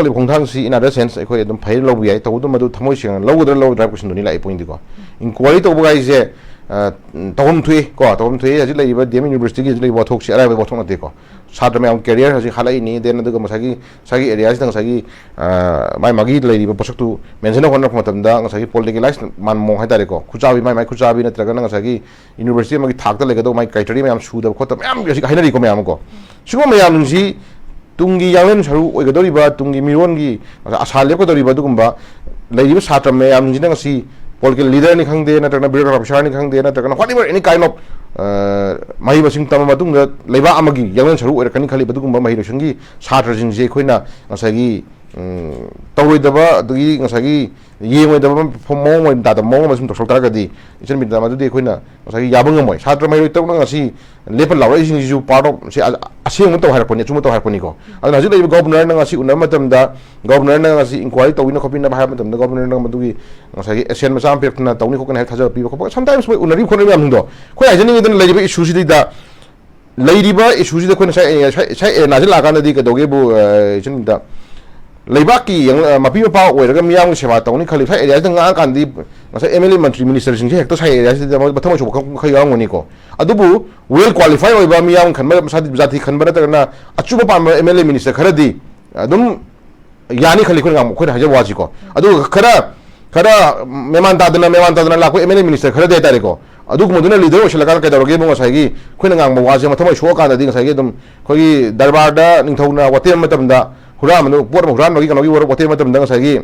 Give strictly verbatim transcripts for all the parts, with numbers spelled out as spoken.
ꯂꯩꯕ ꯈꯣꯡꯊꯥꯡꯁꯤ in other sense ꯑꯩꯈꯣꯏ ꯑꯗꯨꯝ ꯐꯩ, ꯂꯧꯕ ꯌꯥꯏ꯫ ꯇꯧꯕꯗ ꯃꯗꯨ ꯊꯃꯣꯏ ꯁꯦꯡꯅ ꯂꯧꯒꯗ꯭ꯔꯥ ꯂꯧꯔꯣꯏꯗ꯭ꯔꯥ ꯍꯥꯏꯕ question ꯗꯨꯅꯤ ꯂꯥꯛꯏ point ꯗꯤꯀꯣ꯫ Inquiry ꯇꯧꯕ ꯍꯥꯏꯁꯦ, ꯑ, ꯇꯧꯐꯝ ꯊꯣꯛꯏ ꯀꯣ, ꯇꯧꯐꯝ ꯊꯣꯛꯏ꯫ ꯍꯧꯖꯤꯛ ꯂꯩꯔꯤꯕ D M University ꯒꯤ ꯍꯧꯖꯤꯛ ꯂꯩꯔꯤꯕ ꯋꯥꯊꯣꯛꯁꯤ ꯑꯔꯥꯏꯕ ꯋꯥꯊꯣꯛ ꯅꯠꯇꯦꯀꯣ꯫ ꯁꯥꯇ꯭ꯔ ꯃꯌꯥꯝ career ꯍꯧꯖꯤꯛ ꯍꯥꯠꯂꯛꯏꯅꯤ, then ꯑꯗꯨꯒ ꯉꯁꯥꯏꯒꯤ, ꯉꯁꯥꯏꯒꯤ area ꯁꯤꯗ ꯉꯁꯥꯏꯒꯤ, ꯑ, ꯃꯥꯏ ꯃꯥꯒꯤ ꯂꯩꯔꯤꯕ ꯄꯣꯠꯁꯛꯇꯨ mention ꯇꯧꯅꯕ ꯍꯣꯠꯅꯔꯛꯄ ꯃꯇꯝꯗ ꯉꯁꯥꯏꯒꯤ politicalize ꯃꯥꯟꯕ ꯃꯑꯣꯡ ꯍꯥꯏꯇꯥꯔꯦꯀꯣ, ꯈꯨꯠꯆꯥꯕꯤ, ꯃꯥꯏ ꯃꯥꯏ ꯈꯨꯠꯆꯥꯕꯤ ꯅꯠꯇ꯭ꯔꯒꯅ ꯉꯁꯥꯏꯒꯤ university ꯑꯃꯒꯤ ꯊꯥꯛꯇ ꯂꯩꯒꯗꯧꯕ ꯃꯥꯏ criteria ꯃꯌꯥꯝ ꯁꯨꯗꯕ ꯈꯣꯠꯇꯕ ꯃꯌꯥꯝ ꯍꯧꯖꯤꯛ ꯍꯥꯏꯅꯔꯤꯀꯣ ꯃꯌꯥꯝ ꯑꯃꯀꯣ꯫ ꯁꯤꯒꯨꯝꯕ ꯃꯌꯥꯝꯁꯤ ꯇꯨꯡꯒꯤ ꯌꯥꯡꯂꯦꯟ ꯁꯔꯨ ꯑꯣꯏꯒꯗꯧꯔꯤꯕ, ꯇꯨꯡꯒꯤ ꯃꯤꯔꯣꯟꯒꯤ ꯑꯁꯥ ꯂꯦꯞꯀꯗꯧꯔꯤꯕ ꯑꯗꯨꯒꯨꯝꯕ ꯂꯩꯔꯤꯕ ꯁꯥꯇ꯭ꯔ ꯃꯌꯥꯝꯁꯤꯅ ꯉꯁꯤ political leader ꯅꯤ ꯈꯪꯗꯦ, ꯅꯠꯇ꯭ꯔꯒꯅ bureaucratic officer ꯅꯤ ꯈꯪꯗꯦ, ꯅꯠꯇ꯭ꯔꯒꯅ whatever any kind of, ꯑ, ꯃꯍꯩ ꯃꯁꯤꯡ ꯇꯝꯕ ꯃꯇꯨꯡꯗ ꯂꯩꯕꯥꯛ ꯑꯃꯒꯤ ꯌꯥꯡꯂꯦꯟ ꯁꯔꯨ ꯑꯣꯏꯔꯛꯀꯅꯤ ꯈꯜꯂꯤꯕ ꯑꯗꯨꯒꯨꯝꯕ ꯃꯍꯩꯔꯣꯏꯁꯤꯡꯒꯤ ꯁꯥꯇ꯭ꯔꯁꯤꯡꯁꯤ ꯑꯩꯈꯣꯏꯅ ꯉꯁꯥꯏꯒꯤ, ꯎꯝ, ꯇꯧꯔꯣꯏꯗꯕ, ꯑꯗꯒꯤ ꯉꯁꯥꯏꯒꯤ ꯌꯦꯡꯉꯣꯏꯗꯕ ꯃꯑꯣꯡ ꯑꯣꯏꯅ ꯇꯥꯗꯕ ꯃꯑꯣꯡ ꯑꯃ ꯁꯨꯝ ꯇꯧꯁꯜꯂꯛ ꯇꯥꯔꯒꯗꯤ, ꯏꯆꯟ ꯕꯤꯗ꯭ꯌꯥ, ꯃꯗꯨꯗꯤ ꯑꯩꯈꯣꯏꯅ ꯉꯁꯥꯏꯒꯤ ꯌꯥꯕ ꯉꯝꯃꯣꯏ꯫ ꯁꯥꯇ꯭ꯔ ꯃꯍꯩꯔꯣꯏ ꯇꯔꯨꯛꯅ ꯉꯁꯤ ꯂꯦꯞꯄ ꯂꯥꯎꯔꯛꯏꯁꯤꯡꯁꯤꯁꯨ part of ꯁꯤ ꯑ-, ꯑꯁꯦꯡꯕ ꯇꯧ ꯍꯥꯏꯔꯛꯄꯅꯤ, ꯑꯆꯨꯝꯕ ꯇꯧ ꯍꯥꯏꯔꯛꯄꯅꯤꯀꯣ꯫ ꯑꯗꯨꯅ ꯍꯧꯖꯤꯛ ꯂꯩꯔꯤꯕ governor ꯅ ꯉꯁꯤ ꯎꯅꯕ ꯃꯇꯝꯗ, governor ꯅ ꯉꯁꯤ inquiry ꯇꯧꯕꯤꯅ ꯈꯣꯠꯄꯤꯅꯕ ꯍꯥꯏꯕ ꯃꯇꯝꯗ, governor ꯅ ꯃꯗꯨꯒꯤ ꯉꯁꯥꯏꯒꯤ assent ꯃꯆꯥ ꯑꯃ ꯄꯤꯔꯛꯇꯅ ꯇꯧꯅꯤ ꯈꯣꯠꯀꯅꯤ ꯍꯥꯏꯕ ꯊꯥꯖꯕ ꯄꯤꯕ ꯈꯣꯠꯄ, sometimes ꯃꯣꯏ ꯎꯅꯔꯤꯕ ꯈꯣꯠꯅꯔꯤꯕ ꯃꯌꯥꯝꯁꯤꯡꯗꯣ, ꯑꯩꯈꯣꯏ ꯍꯥꯏꯖꯅꯤꯡꯉꯤꯗꯅ ꯂꯩꯔꯤꯕ issue ꯁꯤꯗꯩꯗ ꯂꯩꯔꯤꯕ issue ꯁꯤꯗ ꯑꯩꯈꯣꯏꯅ ꯁ꯭ꯋꯥꯏ, ꯁ꯭ꯋꯥꯏ, ꯁ꯭ꯋꯥꯏ area ꯁꯤ ꯂꯥꯛꯑꯀꯥꯟꯗꯗꯤ ꯀꯩꯗꯧꯒꯦꯕꯨ, ꯑ, ꯏꯆꯟꯗ ꯂꯩꯕꯥꯛꯀꯤ ꯌꯦꯡ-, ꯑ, ꯃꯄꯤ ꯃꯄꯥ ꯑꯣꯏꯔꯒ ꯃꯤꯌꯥꯝꯒꯤ ꯁꯦꯕꯥ ꯇꯧꯅꯤ ꯈꯜꯂꯤ ꯁ꯭ꯋꯥꯏ area ꯁꯤꯗ ꯉꯥꯡꯉꯀꯥꯟꯗꯗꯤ ꯉꯁꯥꯏ M L A Mantri minister ꯁꯤꯡꯁꯦ ꯍꯦꯛꯇ ꯁ꯭ꯋꯥꯏ area ꯁꯤꯗ ꯃꯊꯃꯣꯏ ꯁꯣꯛꯄ ꯈꯔ ꯌꯥꯎꯔꯝꯒꯅꯤꯀꯣ꯫ ꯑꯗꯨꯕꯨ well qualified ꯑꯣꯏꯕ ꯃꯤꯌꯥꯝ ꯈꯟꯕ, ꯃꯁꯥꯗꯤ ꯖꯥꯇꯤ ꯈꯟꯕ ꯅꯠꯇ꯭ꯔꯒꯅ ꯑꯆꯨꯝꯕ ꯄꯥꯝꯕ M L A minister ꯈꯔꯗꯤ ꯑꯗꯨꯝ ꯌꯥꯅꯤ ꯈꯜꯂꯤ ꯑꯩꯈꯣꯏꯅ ꯉꯥꯡꯕ, ꯑꯩꯈꯣꯏꯅ ꯍꯥꯏꯖꯕ ꯋꯥꯁꯤꯀꯣ꯫ ꯑꯗꯨꯒ ꯈꯔ, ꯈꯔ ꯃꯦꯃꯥꯟ ꯇꯥꯗꯅ, ꯃꯦꯃꯥꯟ ꯇꯥꯗꯅ ꯂꯥꯛꯄ M L A minister ꯈꯔꯗꯤ ꯍꯥꯏꯇꯥꯔꯦꯀꯣ, ꯑꯗꯨꯒꯨꯝꯕꯗꯨꯅ leader ꯑꯣꯏꯁꯤꯜꯂꯀꯥꯟꯗ ꯀꯩꯗꯧꯔꯒꯦꯕꯨ ꯉꯁꯥꯏꯒꯤ ꯑꯩꯈꯣꯏꯅ ꯉꯥꯡꯕ ꯋꯥꯁꯦ ꯃꯊꯃꯣꯏ ꯁꯣꯛꯑꯀꯥꯟꯗꯗꯤ ꯉꯁꯥꯏꯒꯤ ꯑꯗꯨꯝ ꯑꯩꯈꯣꯏꯒꯤ ꯗꯔꯕꯥꯔꯗ ꯅꯤꯡꯊꯧꯅ ꯋꯥꯇꯦꯝ ꯃꯇꯝꯗ ꯍꯨꯔꯥꯟꯕꯗꯨ, ꯄꯣꯠ ꯑꯃ ꯍꯨꯔꯥꯟꯕꯒꯤ ꯀꯩꯅꯣꯒꯤ ꯋꯥꯔ-, ꯋꯥꯇꯦꯝ ꯃꯇꯝꯗ ꯉꯁꯥꯏꯒꯤ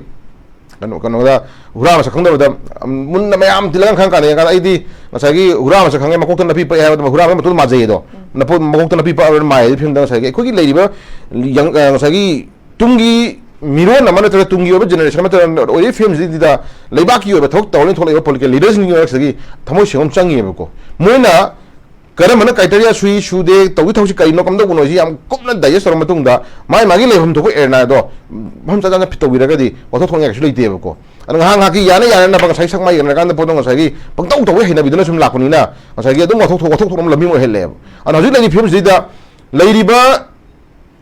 ꯀꯩꯅꯣ, ꯀꯩꯅꯣꯗ ꯍꯨꯔꯥꯟꯕ ꯁꯛꯈꯪꯗꯕꯗ, ꯑꯝ, ꯃꯨꯟꯅ ꯃꯌꯥꯝ ꯇꯤꯜꯂꯒ ꯈꯪ ꯀꯥꯟꯗ ꯌꯦꯡꯀꯥꯟꯗ ꯑꯩꯗꯤ ꯉꯁꯥꯏꯒꯤ ꯍꯨꯔꯥꯟꯕ ꯁꯛꯈꯪꯉꯦ ꯃꯀꯣꯛꯇ ꯅꯥꯄꯤ ꯄꯛꯑꯦ ꯍꯥꯏꯕꯗ ꯍꯨꯔꯥꯟꯕ ꯃꯇꯨꯡ ꯃꯥꯟꯖꯩꯌꯦꯗꯣ꯫ ꯅꯄꯣ-, ꯃꯀꯣꯛꯇ ꯅꯥꯄꯤ ꯄꯛꯑꯕꯅꯤꯅ ꯃꯥꯏ ꯍꯥꯏꯗꯤ ꯐꯤꯂꯝꯗ ꯉꯁꯥꯏꯒꯤ ꯑꯩꯈꯣꯏꯒꯤ ꯂꯩꯔꯤꯕ ꯌꯪ-, ꯑ, ꯉꯁꯥꯏꯒꯤ ꯇꯨꯡꯒꯤ ꯃꯤꯔꯣꯟ ꯑꯃ ꯅꯠꯇ꯭ꯔꯒ ꯇꯨꯡꯒꯤ ꯑꯣꯏꯕ generation ꯑꯃ ꯅꯠꯇ꯭ꯔꯒ ꯑꯣꯏꯔꯤꯕ ꯐꯤꯂꯝꯁꯤꯗ ꯂꯩꯕꯥꯛꯀꯤ ꯑꯣꯏꯕ ꯊꯕꯛ ꯇꯧꯔꯅꯤ ꯊꯣꯛꯂꯛꯏꯕ political leader ꯁꯤꯡꯒꯤ ꯃꯔꯛꯁꯤꯗꯒꯤ ꯊꯃꯣꯏ ꯁꯦꯡꯕ ꯑꯃ ꯆꯪꯉꯤꯕꯀꯣ꯫ ꯃꯣꯏꯅ ꯀꯔꯝꯕꯅ criteria ꯁꯨꯏ ꯁꯨꯗꯦ, ꯇꯧꯔꯤ ꯊꯕꯛꯁꯤ ꯀꯔꯤꯅꯣ, ꯀꯝꯗꯧꯕꯅꯣ ꯍꯥꯏꯁꯤ ꯌꯥꯝ ꯀꯨꯞꯅ digest ꯇꯧꯔ ꯃꯇꯨꯡꯗ ꯃꯥꯏ ꯃꯥꯒꯤ ꯂꯩꯐꯝ ꯊꯣꯛꯄ area ꯗꯣ ꯃꯐꯝ ꯆꯥ ꯆꯥꯅ fit ꯇꯧꯕꯤꯔꯒꯗꯤ ꯋꯥꯊꯣꯛ ꯊꯣꯛꯅꯤꯡꯉꯥꯏ ꯀꯩꯁꯨ ꯂꯩꯇꯦꯕꯀꯣ꯫ ꯑꯗꯣ ꯉꯥꯏꯍꯥꯛ ꯉꯥꯏꯍꯥꯛꯀꯤ ꯌꯥꯅ ꯌꯥꯅꯅꯕ ꯉꯁꯥꯏ ꯁꯛ ꯃꯥꯏ ꯌꯦꯡꯅꯔꯀꯥꯟꯗ ꯄꯣꯠꯇꯣ ꯉꯁꯥꯏꯒꯤ ꯄꯪꯇꯧ ꯇꯧꯕꯒꯤ ꯍꯩꯅꯕꯤꯗꯨꯅ ꯁꯨꯝ ꯂꯥꯛꯄꯅꯤꯅ ꯉꯁꯥꯏꯒꯤ ꯑꯗꯨꯝ ꯋꯥꯊꯣꯛ ꯊꯣꯛ-, ꯋꯥꯊꯣꯛ ꯊꯣꯛꯅꯕ ꯂꯝꯕꯤ ꯑꯃ ꯑꯣꯏꯍꯜꯂꯦꯕ꯫ ꯑꯗꯨꯅ ꯍꯧꯖꯤꯛ ꯂꯩꯔꯤꯕ ꯐꯤꯕꯝꯁꯤꯗ ꯂꯩꯔꯤꯕ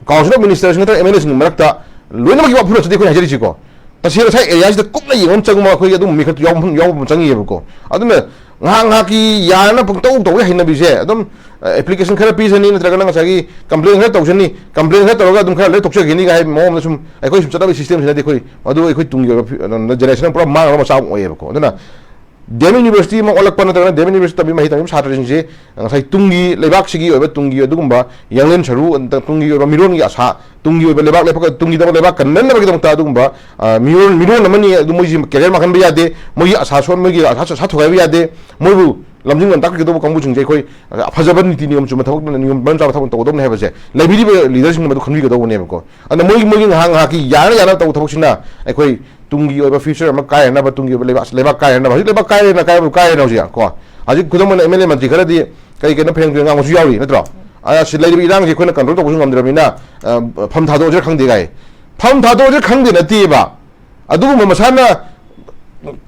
council of ministers ꯅꯠꯇ꯭ꯔꯒ M L A ꯁꯤꯡꯒꯤ ꯃꯔꯛꯇ ꯂꯣꯏꯅꯃꯛꯀꯤ ꯋꯥꯐꯝ ꯅꯠꯇꯦ ꯑꯩꯈꯣꯏꯅ ꯍꯥꯏꯖꯔꯤꯁꯤꯀꯣ꯫ ꯇꯁꯦꯡꯅ ꯉꯁꯥꯏ ꯑꯦꯔꯤꯌꯥꯁꯤꯗ ꯀꯨꯞꯅ ꯌꯦꯡꯕ ꯑꯃ ꯆꯪꯕ, ꯑꯩꯈꯣꯏꯒꯤ ꯑꯗꯨꯝ ꯃꯤ ꯈꯔ ꯌꯥꯎꯕ, ꯌꯥꯎꯕ ꯑꯃ ꯆꯪꯉꯤꯑꯕꯀꯣ꯫ ꯑꯗꯨꯅ ꯉꯥꯏꯍꯥꯛ ꯉꯥꯏꯍꯥꯛꯀꯤ ꯌꯥꯅ ꯄꯪꯇꯧ ꯇꯧꯕꯒꯤ ꯍꯩꯅꯕꯤꯁꯦ ꯑꯗꯨꯝ, ꯑꯦꯄ꯭ꯂꯤꯀꯦꯁꯟ ꯈꯔ ꯄꯤꯁꯅꯤ, ꯅꯠꯇ꯭ꯔꯒꯅ ꯉꯁꯥꯏꯒꯤ ꯀꯝꯄ꯭ꯂꯦꯟ ꯈꯔ ꯇꯧꯁꯅꯤ, ꯀꯝꯄ꯭ꯂꯦꯟ ꯈꯔ ꯇꯧꯔꯒ ꯑꯗꯨꯝ ꯈꯔ ꯂꯣꯏ ꯇꯣꯛꯆꯈꯤꯅꯤ ꯍꯥꯏꯕ ꯃꯑꯣꯡꯗ ꯁꯨꯝ ꯑꯩꯈꯣꯏ ꯁꯨꯝ ꯆꯠꯅꯕ ꯁꯤꯁꯇꯦꯝꯁꯤꯅꯗꯤ ꯑꯩꯈꯣꯏ ꯃꯗꯨ ꯑꯩꯈꯣꯏ ꯇꯨꯡꯒꯤ ꯑꯣꯏꯕ ꯐꯤ-, ꯖꯦꯅꯦꯔꯦꯁꯟ ꯄꯨꯔꯥ ꯃꯥꯡꯅꯕ ꯃꯆꯥꯛ ꯑꯃ ꯑꯣꯏꯌꯦꯕꯀꯣ꯫ ꯑꯗꯨꯅ ꯗꯤ ꯑꯦꯝ ꯌꯨꯅꯤꯚꯔꯁꯤꯇꯤ ꯑꯃ ꯑꯣꯜꯂꯛꯄ ꯅꯠꯇ꯭ꯔꯒꯅ ꯗꯤ ꯑꯦꯝ ꯌꯨꯅꯤꯚꯔꯁꯤꯇꯤ ꯇꯝꯕꯤ ꯃꯍꯩ ꯇꯝꯕꯤꯕ ꯁꯥꯇ꯭ꯔꯁꯤꯡꯁꯦ ꯉꯁꯥꯏ ꯇꯨꯡꯒꯤ ꯂꯩꯕꯥꯛꯁꯤꯒꯤ ꯑꯣꯏꯕ ꯇꯨꯡꯒꯤ ꯑꯗꯨꯒꯨꯝꯕ ꯌꯥꯡꯂꯦꯟ ꯁꯔꯨ, ꯇꯨꯡꯒꯤ ꯑꯣꯏꯕ ꯃꯤꯔꯣꯟꯒꯤ ꯑꯁꯥ, ꯇꯨꯡꯒꯤ ꯑꯣꯏꯕ ꯂꯩꯕꯥꯛ ꯂꯩꯄꯥꯛ, ꯇꯨꯡꯒꯤꯗꯃꯛ ꯂꯩꯕꯥꯛ ꯀꯟꯅꯅꯕꯒꯤꯗꯃꯛꯇ ꯑꯗꯨꯒꯨꯝꯕ, ꯑ, ꯃꯤꯔꯣꯟ, ꯃꯤꯔꯣꯟ ꯑꯃꯅꯤ꯫ ꯑꯗꯨ ꯃꯣꯏꯁꯤ ꯀꯦꯔꯤꯌꯔ ꯃꯥꯡꯍꯟꯕ ꯌꯥꯗꯦ, ꯃꯣꯏꯒꯤ ꯑꯁꯥ ꯁꯣꯟ-, ꯃꯣꯏꯒꯤ ꯑꯁꯥ, ꯑꯁꯥ ꯊꯨꯒꯥꯏꯕ ꯌꯥꯗꯦ, ꯃꯣꯏꯕꯨ ꯂꯝꯖꯤꯡ ꯂꯝꯇꯥꯛꯄꯤꯒꯗꯧꯕ ꯀꯥꯡꯕꯨꯁꯤꯡꯁꯦ ꯑꯩꯈꯣꯏ, ꯑ, ꯐꯖꯕ ꯅꯤꯇꯤ ꯅꯤꯌꯣꯝ ꯆꯨꯝꯕ ꯊꯕꯛ, ꯅꯤꯌꯣꯝ ꯃꯔꯝ ꯆꯥꯕ ꯊꯕꯛ ꯇꯧꯒꯗꯧꯕꯅꯤ ꯍꯥꯏꯕꯁꯦ ꯂꯩꯕꯤꯔꯤꯕ ꯂꯤꯗꯔꯁꯤꯡꯅ ꯃꯗꯨ ꯈꯟꯕꯤꯒꯗꯧꯕꯅꯦꯕꯀꯣ꯫ ꯑꯗꯨꯅ ꯃꯣꯏꯒꯤ, ꯃꯣꯏꯒꯤ ꯉꯥꯏꯍꯥꯛ ꯉꯥꯏꯍꯥꯛꯀꯤ ꯌꯥꯅ ꯌꯥꯅ ꯇꯧꯕ ꯊꯕꯛꯁꯤꯅ ꯑꯩꯈꯣꯏ ꯇꯨꯡꯒꯤ ꯑꯣꯏꯕ ꯐ꯭ꯌꯨꯆꯔ ꯑꯃ ꯀꯥꯏꯔꯅꯕ, ꯇꯨꯡꯒꯤ ꯑꯣꯏꯕ ꯂꯩꯕꯥꯛ, ꯂꯩꯕꯥꯛ ꯀꯥꯏꯔꯅꯕ, ꯍꯧꯖꯤꯛ ꯂꯩꯕꯥꯛ ꯀꯥꯏꯔꯦꯅ ꯀꯥꯏꯕ, ꯀꯥꯏꯔꯦꯅ ꯍꯧꯖꯤꯛ ꯀꯣ꯫ ꯍꯧꯖꯤꯛ ꯈꯨꯗꯝ ꯑꯣꯏꯅ ꯑꯦꯝ ꯑꯦꯜ ꯑꯦ ꯃꯟꯇ꯭ꯔꯤ ꯈꯔꯗꯤ ꯀꯔꯤ ꯀꯩꯅꯣ ꯐꯩꯔꯦꯡ ꯇꯨꯔꯦꯡ ꯉꯥꯡꯕꯁꯨ ꯌꯥꯎꯔꯤ ꯅꯠꯇ꯭ꯔꯣ? ꯑ, ꯁꯤ ꯂꯩꯔꯤꯕ ꯏꯔꯥꯡꯁꯤ ꯑꯩꯈꯣꯏꯅ ꯀꯟꯇ꯭ꯔꯣꯜ ꯇꯧꯕꯁꯨ ꯉꯝꯗ꯭ꯔꯕꯅꯤꯅ, ꯑ, ꯐꯝ ꯊꯥꯗꯣꯛꯑꯁꯤꯔ ꯈꯪꯗꯦ ꯀꯥꯏ꯫ ꯐꯝ ꯊꯥꯗꯣꯛꯑꯁꯤꯔ ꯈꯪꯗꯦ ꯅꯠꯇꯦꯕ꯫ ꯑꯗꯨꯒꯨꯝꯕ ꯃꯁꯥꯅ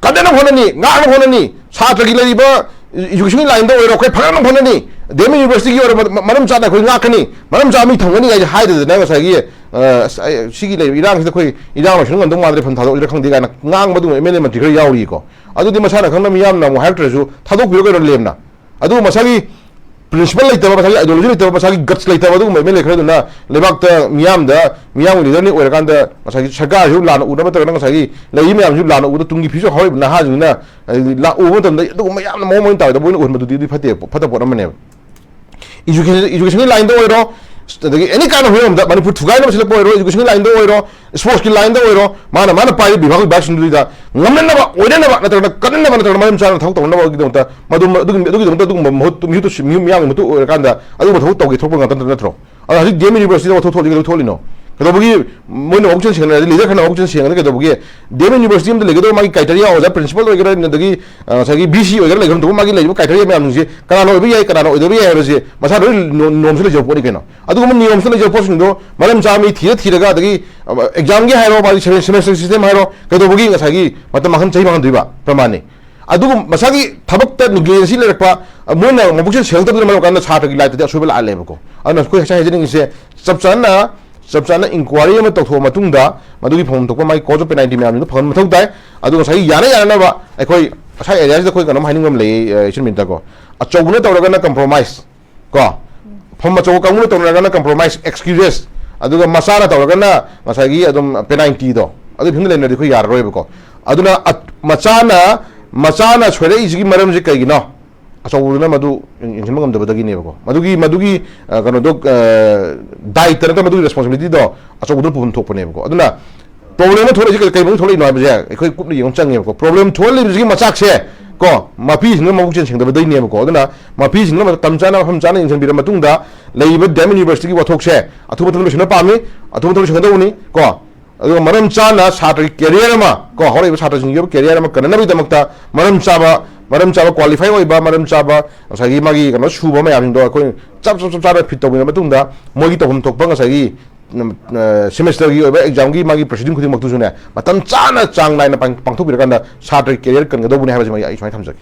ꯀꯟꯅꯅꯕ ꯍꯣꯠꯅꯅꯤ, ꯉꯥꯛꯅꯕ ꯍꯣꯠꯅꯅꯤ, ꯁꯥꯇ꯭ꯔꯒꯤ ꯂꯩꯔꯤꯕ ꯏꯖꯨꯀꯦꯁꯟꯒꯤ ꯂꯥꯏꯟꯗ ꯑꯣꯏꯔꯣ, ꯑꯩꯈꯣꯏ ꯐꯒꯠꯅꯕ ꯍꯣꯠꯅꯅꯤ, ꯗꯤ ꯑꯦꯝ ꯌꯨꯅꯤꯚꯔꯁꯤꯇꯤꯒꯤ ꯑꯣꯏꯔꯣ, ꯃ-, ꯃꯔꯝ ꯆꯥꯅ ꯑꯩꯈꯣꯏ ꯉꯥꯛꯀꯅꯤ, ꯃꯔꯝ ꯆꯥꯕ ꯃꯤ ꯊꯝꯒꯅꯤ ꯍꯥꯏꯁꯦ ꯍꯥꯏꯗꯗꯅ ꯉꯁꯥꯏꯒꯤ, ꯑ, ꯑꯁ, ꯑꯩ, ꯁꯤꯒꯤ ꯂꯩꯔꯤꯕ ꯏꯔꯥꯡꯁꯤꯗ ꯑꯩꯈꯣꯏ ꯏꯔꯥꯡ ꯂꯣꯏꯁꯤꯟ ꯉꯝꯗꯧ ꯃꯥꯟꯗ꯭ꯔꯦ, ꯐꯝ ꯊꯥꯗꯣꯛꯑꯁꯤꯔ ꯈꯪꯗꯦ ꯀꯥꯏꯅ ꯉꯥꯡꯕ ꯑꯗꯨꯒꯨꯝꯕ ꯑꯦꯝ ꯑꯦꯜ ꯑꯦ ꯃꯟꯇ꯭ꯔꯤ ꯈꯔ ꯌꯥꯎꯔꯤꯀꯣ꯫ ꯑꯗꯨꯗꯤ ꯃꯁꯥꯅ ꯈꯪꯅ ꯃꯤꯌꯥꯝꯅ ꯑꯃꯨꯛ ꯍꯥꯏꯔꯛꯇ꯭ꯔꯁꯨ ꯊꯥꯗꯣꯛꯄꯤꯔꯣ ꯀꯩꯅꯣ ꯂꯦꯝꯅ꯫ ꯑꯗꯨꯒ ꯃꯁꯥꯒꯤ ꯄ꯭ꯔꯤꯟꯁꯤꯄꯜ ꯂꯩꯇꯕ, ꯃꯁꯥꯒꯤ ꯑꯥꯏꯗꯤꯌꯣꯂꯣꯖꯤ ꯂꯩꯇꯕ, ꯃꯁꯥꯒꯤ ꯒꯠꯁ ꯂꯩꯇꯕ ꯑꯗꯨꯒꯨꯝꯕ ꯑꯦꯝ ꯑꯦꯜ ꯑꯦ ꯈꯔꯗꯨꯅ ꯂꯩꯕꯥꯛꯇ ꯃꯤꯌꯥꯝꯗ, ꯃꯤꯌꯥꯝꯒꯤ ꯂꯤꯗꯔꯅꯤ ꯑꯣꯏꯔꯀꯥꯟꯗ ꯉꯁꯥꯏꯒꯤ ꯁꯔꯀꯥꯔꯁꯤꯕꯨ ꯂꯥꯟꯅ ꯎꯅꯕ ꯅꯠꯇ꯭ꯔꯒꯅ ꯉꯁꯥꯏꯒꯤ ꯂꯩꯔꯤ ꯃꯌꯥꯝꯁꯤꯕꯨ ꯂꯥꯟꯅ ꯎꯕꯗ ꯇꯨꯡꯒꯤ ꯐ꯭ꯌꯨꯆꯔ ꯍꯧꯔꯛꯏꯕ ꯅꯍꯥꯁꯤꯡꯁꯤꯅ, ꯑ, ꯂꯥꯛ ꯎꯕ ꯃꯇꯝꯗ ꯑꯗꯨꯒꯨꯝꯕ ꯌꯥꯝꯅ ꯃꯑꯣꯡ ꯃꯔꯤꯟ ꯇꯥꯔꯣꯏꯗꯕ ꯑꯣꯏꯅ ꯎꯍꯟꯕꯗꯨꯗꯤ ꯑꯗꯨꯗꯤ ꯐꯠꯇꯦ, ꯐꯠꯇꯕ ꯄꯣꯠ ꯑꯃꯅꯦꯕ꯫ ꯏꯖꯨꯀꯦꯁꯟ, ꯏꯖꯨꯀꯦꯁꯟꯒꯤ ꯂꯥꯏꯟꯗ ꯑꯣꯏꯔꯣ, ꯑꯗꯒꯤ ꯑꯦꯅꯤ ꯀꯥꯏꯟ ꯑꯣꯐ ꯍꯤꯔꯝ ꯑꯃꯗ ꯃꯅꯤꯄꯨꯔ ꯊꯨꯒꯥꯏꯅꯕ ꯁꯤꯜꯂꯛꯄ ꯑꯣꯏꯔꯣ, ꯏꯖꯨꯀꯦꯁꯟꯒꯤ ꯂꯥꯏꯟꯗ ꯑꯣꯏꯔꯣ, ꯁ꯭ꯄꯣꯔꯠꯁꯀꯤ ꯂꯥꯏꯟꯗ ꯑꯣꯏꯔꯣ, ꯃꯥꯅ, ꯃꯥꯅ ꯄꯥꯏꯔꯤꯕ ꯕꯤꯚꯥꯒ ꯕꯤꯚꯥꯒꯁꯤꯡꯗꯨꯗ ꯉꯝꯅꯅꯕ, ꯑꯣꯏꯅꯅꯕ ꯅꯠꯇ꯭ꯔꯒꯅ ꯀꯟꯅꯅꯕ ꯅꯠꯇ꯭ꯔꯒꯅ ꯃꯔꯝ ꯆꯥꯅ ꯊꯕꯛ ꯇꯧꯅꯅꯕꯒꯤꯗꯃꯛꯇ ꯃꯗꯨ, ꯑꯗꯨꯒꯤ, ꯑꯗꯨꯒꯤꯗꯃꯛꯇ ꯑꯗꯨꯒꯨꯝꯕ ꯃꯍꯨꯠ, ꯃꯤꯍꯨꯠꯇꯨ ꯁꯤ-, ꯃꯤꯍꯨꯠ ꯃꯤꯌꯥꯝꯒꯤ ꯃꯍꯨꯠꯇ ꯑꯣꯏꯔꯀꯥꯟꯗ ꯑꯗꯨꯒꯨꯝꯕ ꯊꯕꯛ ꯇꯧꯒꯦ ꯊꯣꯛꯄ ꯉꯥꯛꯇ ꯅꯠꯇ꯭ꯔꯣ? ꯑꯗꯣ ꯍꯧꯖꯤꯛ ꯗꯤ ꯑꯦꯝ ꯌꯨꯅꯤꯚꯔꯁꯤꯇꯤꯗ ꯊꯣꯛ-, ꯊꯣꯛꯂꯤꯒꯗꯧ ꯊꯣꯛꯂꯤꯅꯣ? ꯀꯩꯗꯧꯕꯒꯤ ꯃꯣꯏꯅ ꯋꯥꯈꯜ ꯁꯦꯡꯅꯔꯗꯤ, ꯂꯤꯗꯔ ꯈꯔꯅ ꯋꯥꯈꯜ ꯁꯦꯡꯉꯒꯗꯤ ꯀꯩꯗꯧꯕꯒꯤ ꯗꯤ ꯑꯦꯝ ꯌꯨꯅꯤꯚꯔꯁꯤꯇꯤ ꯑꯃꯗ ꯂꯩꯒꯗꯧꯕ ꯃꯥꯒꯤ ꯀ꯭ꯔꯥꯏꯇꯦꯔꯤꯌꯥ ꯑꯣꯖꯥ ꯄ꯭ꯔꯤꯟꯁꯤꯄꯜ ꯑꯣꯏꯒꯦꯔꯥ, ꯑꯗꯒꯤ, ꯑ, ꯉꯁꯥꯏꯒꯤ ꯚꯤ ꯁꯤ ꯑꯣꯏꯒꯦꯔꯥ, ꯂꯩꯐꯝ ꯊꯣꯛꯄ ꯃꯥꯒꯤ ꯂꯩꯔꯤꯕ ꯀ꯭ꯔꯥꯏꯇꯦꯔꯤꯌꯥ ꯃꯌꯥꯝꯁꯤꯡꯁꯦ ꯀꯅꯥꯅ ꯑꯣꯏꯕ ꯌꯥꯏ, ꯀꯅꯥꯅ ꯑꯣꯏꯗꯕ ꯌꯥꯏ ꯍꯥꯏꯕꯁꯦ ꯃꯁꯥ ꯂꯣꯏ ꯅꯣ-, ꯅꯤꯌꯣꯝꯁꯨ ꯂꯩꯖꯕ ꯄꯣꯠꯅꯤ ꯀꯩꯅꯣ꯫ ꯑꯗꯨꯒꯨꯝꯕ ꯅꯤꯌꯣꯝꯁꯨ ꯂꯩꯖꯕ ꯄꯣꯠꯁꯤꯡꯗꯣ ꯃꯔꯝ ꯆꯥꯕ ꯃꯤ ꯊꯤꯔ ꯊꯤꯔꯒ, ꯑꯗꯒꯤ, ꯑ, ꯑꯦꯛꯖꯥꯝꯒꯤ ꯍꯥꯏꯔꯣ, ꯃꯥꯒꯤ ꯁꯦꯃꯦ-, ꯁꯦꯃꯦꯁꯇꯔ ꯁꯤꯁꯇꯦꯝ ꯍꯥꯏꯔꯣ, ꯀꯩꯗꯧꯕꯒꯤ ꯉꯁꯥꯏꯒꯤ ꯃꯇꯝ ꯃꯥꯡꯍꯟ, ꯆꯍꯤ ꯃꯥꯡꯍꯟꯗꯣꯏꯕ ꯄ꯭ꯔꯃꯥꯟꯅꯤ? ꯑꯗꯨꯒꯨꯝ-, ꯃꯁꯥꯒꯤ ꯊꯕꯛꯇ ꯅꯤꯒ꯭ꯂꯤꯖꯦꯟꯁꯤ ꯂꯩꯔꯛꯄ, ꯑ, ꯃꯣꯏꯅ ꯃꯕꯨꯛꯆꯦꯜ ꯁꯦꯡꯉꯛꯇꯕꯗꯨꯅ ꯃꯔꯝ ꯑꯣꯏꯔꯀꯥꯟꯗ ꯁꯥꯇ꯭ꯔꯒꯤ ꯂꯥꯏꯔꯤꯛꯇꯗꯤ ꯑꯁꯣꯏꯕ ꯂꯥꯛꯍꯜꯂꯦꯕꯀꯣ꯫ ꯑꯗꯨꯅ ꯑꯩꯈꯣꯏ ꯉꯁꯥꯏ ꯍꯥꯏꯖꯅꯤꯡꯉꯤꯁꯦ ꯆꯞ ꯆꯥꯅ ꯆꯞ ꯆꯥꯅ ꯏꯟꯀ꯭ꯋꯥꯏꯔꯤ ꯑꯃ ꯇꯧꯊꯣꯛꯑ ꯃꯇꯨꯡꯗ ꯃꯗꯨꯒꯤ ꯐꯪꯐꯝ ꯊꯣꯛꯄ ꯃꯥꯒꯤ ꯀꯣꯁ ꯑꯣꯐ ꯄꯦꯅꯥꯜꯇꯤ ꯃꯌꯥꯝꯁꯤꯡꯗꯣ ꯐꯪꯍꯟꯕ ꯃꯊꯧ ꯇꯥꯏ꯫ ꯑꯗꯨꯒ ꯉꯁꯥꯏꯒꯤ ꯌꯥꯅ ꯌꯥꯅꯅꯕ ꯑꯩꯈꯣꯏ ꯉꯁꯥꯏ ꯑꯦꯔꯤꯌꯥꯁꯤꯗ ꯑꯩꯈꯣꯏ ꯀꯩꯅꯣꯝ ꯍꯥꯏꯅꯤꯡꯕ ꯑꯃ ꯂꯩꯌꯦ, ꯏꯆꯤꯟ ꯃꯤꯟꯇꯀꯣ, ꯑꯆꯧꯕꯅ ꯇꯧꯔꯒꯅ ꯀꯝꯄ꯭ꯔꯣꯃꯥꯏꯁ ꯀꯣ, ꯐꯝ ꯑꯆꯧꯕ ꯀꯥꯡꯕꯨꯅ ꯇꯧꯅꯔꯒꯅ ꯀꯝꯄ꯭ꯔꯣꯃꯥꯏꯁ, ꯑꯦꯛꯁꯀ꯭ꯌꯨꯖꯦꯁ, ꯑꯗꯨꯒ ꯃꯆꯥꯅ ꯇꯧꯔꯒꯅ ꯉꯁꯥꯏꯒꯤ ꯑꯗꯨꯝ ꯄꯦꯅꯥꯜꯇꯤꯗꯣ ꯑꯗꯨꯒꯤ ꯐꯤꯕꯝꯗ ꯂꯩꯅꯔꯗꯤ ꯑꯩꯈꯣꯏ ꯌꯥꯔꯔꯣꯏꯕꯀꯣ꯫ ꯑꯗꯨꯅ ꯃꯆꯥꯅ ꯃꯆꯥꯅ ꯁꯣꯏꯔꯛꯏꯁꯤꯒꯤ ꯃꯔꯝꯁꯤ ꯀꯩꯒꯤꯅꯣ? ꯑꯆꯧꯕꯗꯨꯅ ꯃꯗꯨ ꯌꯦꯡꯁꯤꯟꯕ ꯉꯝꯗꯕꯗꯒꯤꯅꯦꯕꯀꯣ꯫ ꯃꯗꯨꯒꯤ ꯃꯗꯨꯒꯤ ꯀꯩꯅꯣꯗꯣ, ꯗꯥꯏꯇ ꯅꯠꯇ꯭ꯔ ꯃꯗꯨꯒꯤ ꯔꯦꯁꯄꯣꯟꯁꯤꯕꯤꯂꯤꯇꯤꯗꯣ ꯑꯆꯧꯕꯗꯨꯅ ꯄꯨꯐꯝ ꯊꯣꯛꯄꯅꯦꯕꯀꯣ꯫ ꯑꯗꯨꯅ ꯄ꯭ꯔꯣꯕ꯭ꯂꯦꯝ ꯑꯃ ꯊꯣꯛꯂꯛꯏꯁꯦ ꯀꯩ ꯃꯔꯝ ꯊꯣꯛꯂꯛꯏꯅꯣ ꯍꯥꯏꯕꯁꯦ ꯑꯩꯈꯣꯏ ꯀꯨꯞꯅ ꯌꯦꯡꯕ ꯆꯪꯉꯦꯕꯀꯣ꯫ ꯄ꯭ꯔꯣꯕ꯭ꯂꯦꯝ ꯊꯣꯛꯍꯜꯂꯤꯕꯁꯤꯒꯤ ꯃꯆꯥꯛꯁꯦ ꯀꯣ, ꯃꯄꯤꯁꯤꯡꯅ ꯃꯕꯨꯛ ꯆꯦꯟ ꯁꯦꯡꯗꯕꯗꯩꯅꯦꯕꯀꯣ꯫ ꯑꯗꯨꯅ ꯃꯄꯤꯁꯤꯡꯅ ꯃꯇꯝ ꯆꯥꯅ ꯃꯐꯝ ꯆꯥꯅ ꯌꯦꯡꯁꯤꯟꯕꯤꯔ ꯃꯇꯨꯡꯗ ꯂꯩꯔꯤꯕ ꯗꯤ ꯑꯦꯝ ꯌꯨꯅꯤꯚꯔꯁꯤꯇꯤꯒꯤ ꯋꯥꯊꯣꯛꯁꯦ ꯑꯊꯨꯕ ꯃꯇꯝꯗ ꯂꯣꯏꯁꯤꯟꯕ ꯄꯥꯝꯃꯤ꯫ ꯑꯊꯨꯕ ꯃꯇꯝꯗ ꯂꯣꯏꯁꯤꯟꯒꯗꯧꯕꯅꯤ ꯀꯣ꯫ ꯑꯗꯨꯒ ꯃꯔꯝ ꯆꯥꯅ ꯁꯥꯇ꯭ꯔꯒꯤ ꯀꯦꯔꯤꯌꯔ ꯑꯃ ꯀꯣ, ꯍꯧꯔꯛꯏꯕ ꯁꯥꯇ꯭ꯔꯁꯤꯡꯒꯤ ꯑꯣꯏꯕ ꯀꯦꯔꯤꯌꯔ ꯑꯃ ꯀꯟꯅꯅꯕꯒꯤꯗꯃꯛꯇ ꯃꯔꯝ ꯆꯥꯕ, ꯃꯔꯝ ꯆꯥꯕ ꯀ꯭ꯋꯥꯂꯤꯐꯥꯏ ꯑꯣꯏꯕ, ꯃꯔꯝ ꯆꯥꯕ ꯉꯁꯥꯏꯒꯤ ꯃꯥꯒꯤ ꯀꯩꯅꯣ ꯁꯨꯕ ꯃꯌꯥꯝꯁꯤꯡꯗꯣ ꯑꯩꯈꯣꯏ ꯆꯞ ꯆꯞ ꯆꯞ ꯆꯥꯅ ꯐꯤꯠ ꯇꯧꯕꯤꯔ ꯃꯇꯨꯡꯗ ꯃꯣꯏꯒꯤ ꯇꯧꯐꯝ ꯊꯣꯛꯄ ꯉꯁꯥꯏꯒꯤ ꯁꯦꯃꯦꯁꯇꯔꯒꯤ ꯑꯣꯏꯕ ꯑꯦꯛꯖꯥꯝꯒꯤ ꯃꯥꯒꯤ ꯄ꯭ꯔꯣꯁꯤꯗꯤꯡ ꯈꯨꯗꯤꯡꯃꯛꯇꯨꯁꯨꯅꯦ ꯃꯇꯝ ꯆꯥꯅ ꯆꯥꯡ ꯅꯥꯏꯅ ꯄꯥꯡ- ꯄꯥꯡꯊꯣꯛꯄꯤꯔꯀꯥꯟꯗ ꯁꯥꯇ꯭ꯔꯒꯤ ꯀꯦꯔꯤꯌꯔ ꯀꯟꯒꯗꯧꯕꯅꯤ ꯍꯥꯏꯕꯁꯤꯃ ꯑꯩ ꯁꯨꯃꯥꯏꯅ ꯊꯝꯖꯒꯦ꯫